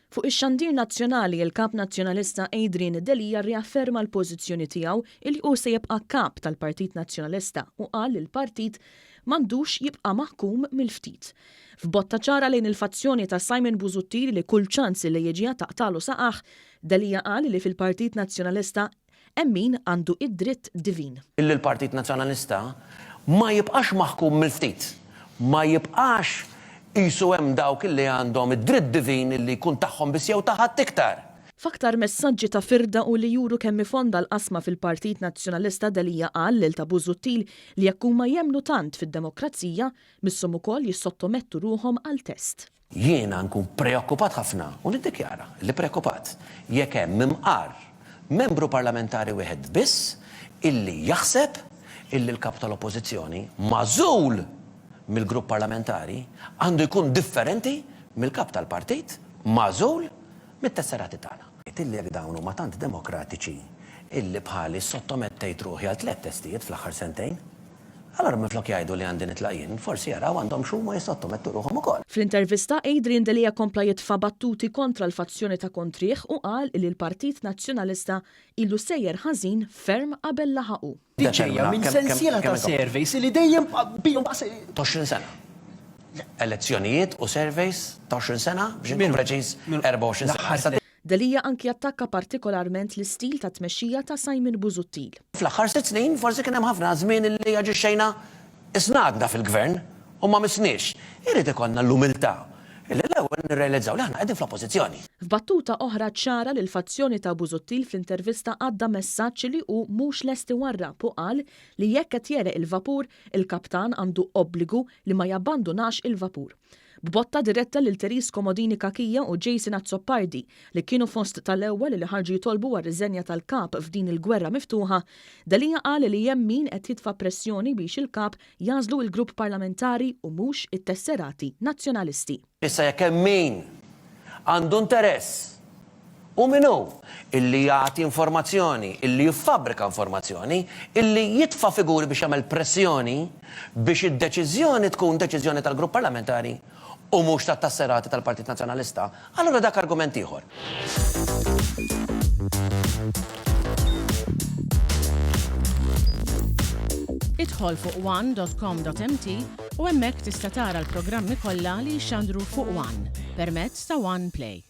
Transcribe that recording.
Fuq ix-xandir nazzjonali, il-Kap Nazzjonalista Adrian Delia rriafferma l-pożizzjoni tiegħu illi hu se jibqa' Kap tal-Partit Nazzjonalista u qal li l-partit m'għandux jibqa' maħkum mill-ftit. F'botta ċara lejn il-fazzjoni ta' Simon Busuttil li kull ċans li jiġiha taqtagħlu saqajh, Delia qal li fil-Partit Nazzjonalista hemm min għandu id-dritt divin. Illi l-Partit Nazzjonalista ma jibqax maħkum mill-ftit, ma jibqax qisu hemm dawk illi għandhom id-dritt divin illi jkun tagħhom biss jew ta' ħadd iktar. F'aktar messaġġi ta' firda u li juru kemm hi fonda l-qasma fil-Partit Nazzjonalista Delia qal lil ta' Busuttil li jekk huma jemmnu tant fid-demokrazija, misshom ukoll jissottomettu ruħhom għal test. Jiena nkun preokkupat ħafna, u niddikjara li preokkupat, jekk hemm imqar membru parlamentari wieħed biss illi jaħseb illi l-Kap tal-Oppożizzjoni magħżul mill-grupp parlamentari għandu jkun differenti mill-Kap tal-Partit magħżul mit-tesserati tagħna. Ngħid illi jekk dawn huma tant demokratiċi illi bħali ssottomettejt ruħi għal tlett testijiet fl-aħħar sentejn, Allura minflok jgħidu li għandi nitlaq jien, forsi jaraw għandhomx huma jissottomettu ruħhom ukoll. Fl-intervista, Adrian Delia kompla jitfa' battuti kontra l-fazzjoni ta' kontrih u qal li l-Partit Nazzjonalista ilu sejjer ħażin ferm qabel laħaq hu. Din ġejja minn sensiela ta' surveys li dejjem bihom daqs. T'20 sena. Elezzjonijiet u surveys ta' 20 sena, biex inkun preċiż, 24 sena. Delia anki attakka partikolarment l-istil ta' tmexxija ta' Simon Busuttil. Fl-aħħar sitt snin forsi kien hemm ħafna żmien li aġixxejna qisna għadna fil-Gvern u ma missniex. Irid ikollna l-umiltà li l-ewwel nirrealizzaw li aħna qegħdin fl-Oppożizzjoni. F'battuta oħra ċara lill-fazzjoni ta' Busuttil fl-intervista għadda messaġġ li hu mhux lest iwarrab u qal li jekk qed jegħreq il-vapur, il-kaptan għandu obbligu li ma jabbandunax il-vapur. B'botta diretta lil Therese Comodini Cachia u Jason Azzopardi, li kienu fost tal-ewwel li ħarġu jitolbu għar-riżenja tal-Kap f'din il-gwerra miftuħa, Delia qal li hemm min qed jitfa' pressjoni biex il-Kap jagħżlu il-grupp parlamentari u mhux it-tesserati Nazzjonalisti. Issa jekk hemm min għandu interess Hu min hu? Illi jagħti informazzjoni, illi jiffabbrika informazzjoni, illi jitfa' figuri biex jagħmel pressjoni biex id-deċiżjoni tkun deċiżjoni tal-grupp parlamentari u mhux tat-tasserati tal-Partit Nazzjonalista, allura dak argument ieħor. Idħol fuq one dot com dot mt u hemmhekk tista' tara l-programmi kollha li jixxandru fuq one permezz ta' One Play.